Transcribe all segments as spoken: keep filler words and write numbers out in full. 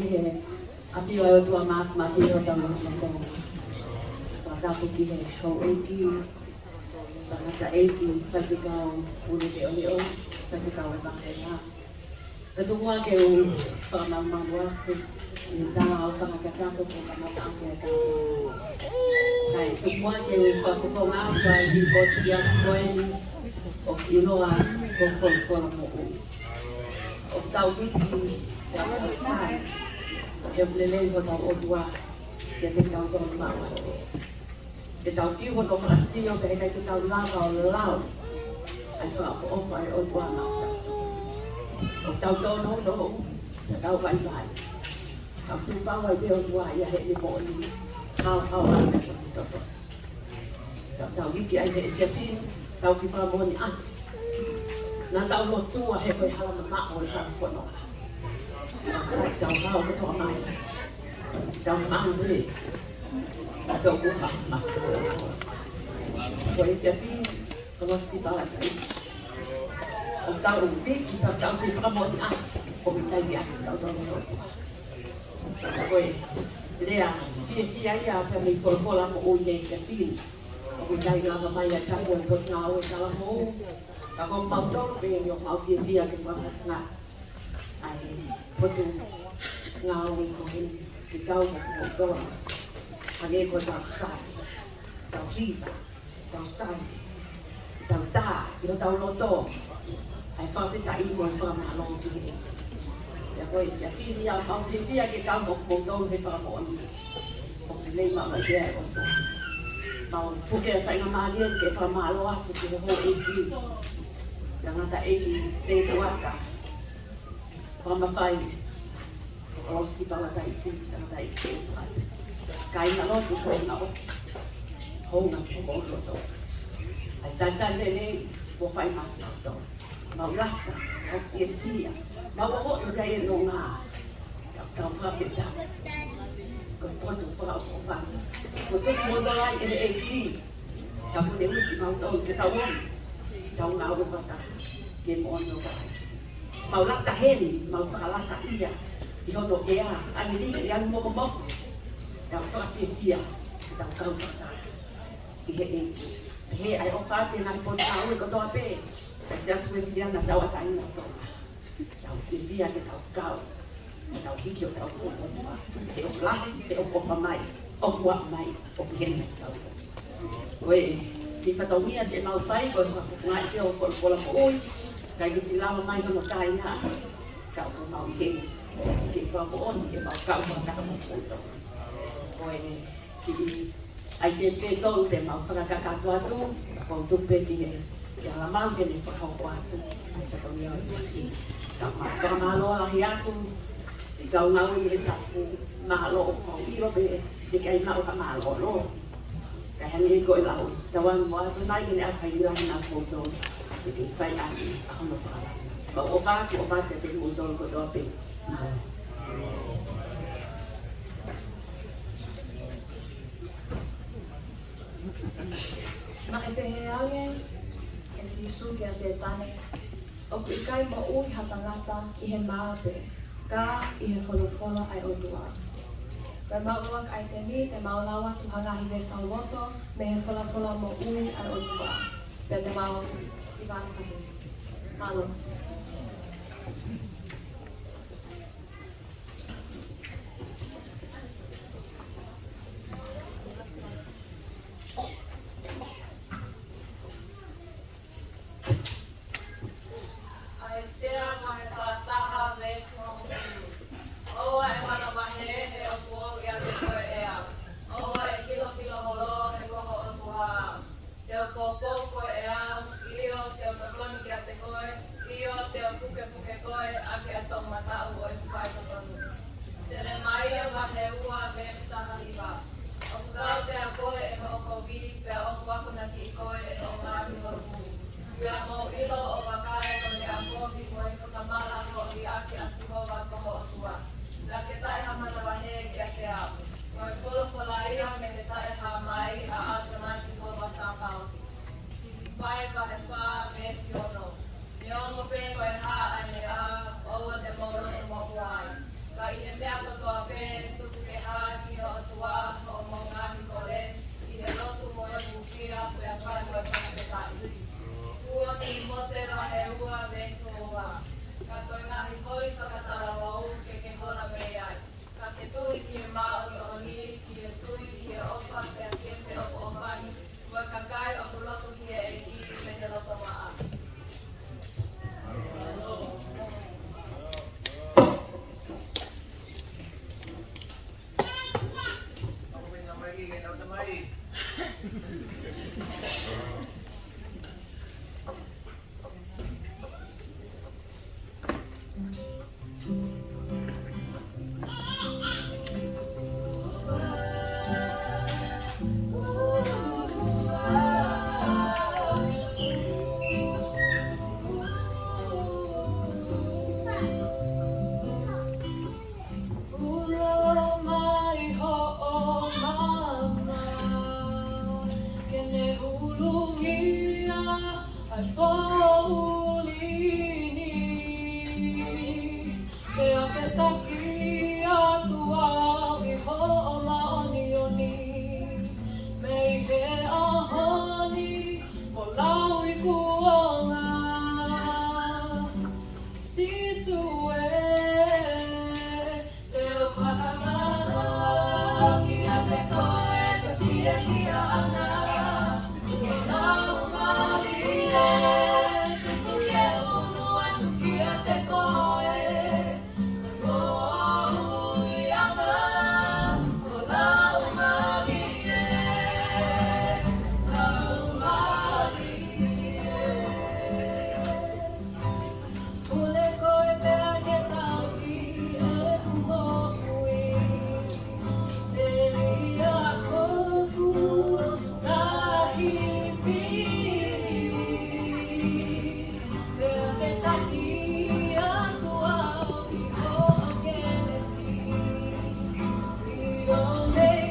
He ʻafio ʻa e ʻOtua Māfimafi ʻi hotau lotolotonga. Fakatapu ki he houʻeiki, tangataʻeiki, faifekau, pule leʻoleʻo, faifekau ʻa e vahehā. Pea tuku muʻa ke u fakamalumalu atu ʻi he tala ʻo e fakakakato kuo kamata ʻaki ʻa e kātoanga. Kae tuku muʻa ke u fakafofonga atu ʻa e lipoti ʻa e ko eni ʻoku ʻiloa ko e folofola moʻui. ʻOku tau viki, ʻoku tau sai, he ʻoku lelei hotau ʻOtua kiate kitautolu maʻu ai pē. Ke tau fiu hono fakasio pea ʻikai ke tau lava ʻo lau ʻa e fakaʻofoʻofa ʻa e ʻOtua maʻatautolu. ʻOku tau tōnounou, ʻoku tau vaivai. Ka ʻoku tuʻu pau ai pē ʻOtua ia heʻene moʻoni, haohaoa ʻa e toto. Ka tau viki ai he efiafi ni, tau fifakamoʻoni atu. Naʻa tau lotua he ko e hala mamaʻo ʻo e hala fononga. Ka ʻoku ʻikai tau hao kotoa mai. Tau maʻu pē. Ka tau kuo ma, ma, ko e efiafi ni, kolosi ki Palataisi. ʻOku tau viki, ka tau fifakamoʻoni atu. ʻOku ʻikai ke ʻikai ke tau tau lotua. Ko e lea fiefia ia pea mei he folofola moʻui he efiafi ni. ʻOku ʻikai lava mai ʻa e taku ʻo e potungāue talamou. Ka ko mautolu pē ʻoku mau fiefia ke fakafofonga ʻa e potungāue ko eni ke kau mo kimoutolu. Hangē ko ʻetau sai, tau hiva, tau sai, tau tā, ʻi hotau loto, ʻa e fakafetaʻi mo e fakamālō ki he ʻEiki. Pea ko e efiafi ni ʻoku mau fiefia ke kau mo kimoutolu he fakamoʻoni. ʻOku lelei maʻu ai pē ʻa e ʻOtua. Mau puke ʻa e faingamālie ke fakamālō atu ki he houʻeiki. Tangataʻeiki Setuata. Fakamafai. Kolosi ki Palataisi, tangataʻeiki Setuata. Kāingalotu, kāinga ʻo. Hounga ki homou loto. ʻA e talitali lelei kuo fai maʻa kitautolu. Mau lata, mau fiefia, mau ongoʻi ʻoku ʻi ai e nonga. Ka tau fakafetaʻi. Ko e potu fakaʻofoʻofa. Kuo tuku moutolu ai ʻe he ʻEiki. Ka kuo ne ui kimautolu ke tau ō. Tau ngāue fakataha ki he moʻoni ʻo Kalaisi. Mau lata heni, mau fakalata ia. ʻI hono ʻea, ʻa e ʻEiki, ʻa e mokomoko. Tau fakafiefia, tau kau fakataha. ʻI he ʻEiki. He ʻai ʻofa atu ʻa e ngaahi potungāue kotoa pē. ʻA e Siasi Uēsiliana Tauʻatāina ʻo Tonga. Tau fiefia ke tau kau. Tau hiki hotau fuʻu ʻOtua. He ʻoku lahi, he ʻoku ʻofa mai, ʻoku ʻofa mai, ʻoku heni kitautolu. Ko e kiʻi fatongia te mau fai, ko e fakafofongaʻi pē ʻo e folofola moʻui. ʻIkai ke siʻi lava mai hono kāinga. Ka ʻoku mau heni. Ke fakamoʻoni, ke mau kau fakataha mo kimoutolu. Ko e kiʻi ʻai ke pē tolu te mau fakakakato atu, ko u tuku pē ki he, ki he hala maʻu ke ne fakahoko atu, ʻa e fatongia ʻo e efiafi ni. Ka mau fakamālō lahi atu, siʻi kau ngāue ʻi he tafu, mālō ʻoku ou ʻilo pē, ʻikai maʻu ha mālōlō. Ka hangē ko e lau, tauange mo ʻoatu mai ke ne ʻapaini lahi na koutou, ke ke fai ʻaki, ʻa hono fakalanga. Mau ʻofa atu, ʻofa atu kiate kimoutolu kotoa pē. Mālō. Naʻe pehē ange ʻe Sīsū kia Sētane, ʻoku ʻikai moʻui ha tangata ʻi he mā pē, ka ʻi he folofola ʻa e ʻOtua. Ko e maʻu ʻuluaki ʻaiteni, te mau lau atu ha ngaahi veesi tauloto mei he folofola moʻui ʻa e ʻOtua. Pea te mau ʻi vānapahi. Mālō. ʻAisea vahe fā taha veesi hongofulu. ʻOua ʻe manavahē he ʻoku ou ʻiate koe ʻe au. ʻOua ʻe kilokilo holo he ko ho ʻOtua au. Te u poupou koe ʻe au, ʻio, te u tokoni kiate koe, ʻio, te u pukepuke koe ʻaki ʻa e toʻumataʻu ʻo ʻeku faitotonu. Selemaia vahe ua veesi taha hiva. ʻOku kau kiate koe ʻe hoʻo kovi, pea ʻoku akonaki koe ʻe hoʻo ngaahi honumui. Pea mou ʻilo ʻo vakai ko e meʻa kovi mo e fukamala hoʻo liʻaki ʻa Sihova ko ho ʻOtua. Naʻa ke taʻe ha manavahē kiate au. Ko e folofola ia mei he taʻehāmai ʻa ʻAtonai Sihova Sāpaoti. Filipai vahe fā veesi ono. Neongo pe ko e hā ʻa e meʻa, ʻoua te mou loto moʻua ai. Ka ʻi he meʻa ko Ulo mai hoʻo maama ke ne hulungia ʻa e poʻuli ni. Pea ke taki atu au ʻi hoʻo māʻoniʻoni mei he ʻaho ni mo lauikuonga. Sīsū ē, te u fakamālō kiate koe, ko e fiefia ʻana, ko e laumālie, tuku ke unu atu kiate koe, ko e moʻui ʻana, ko e laumālie, laumālie. Pule koe pea ke tauhi ʻeku moʻui. Telia hoku ngaahi fili. Pea ke taki atu au ʻi hoʻo kelesi. ʻI ʻo mei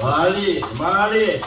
Mālie, mālie.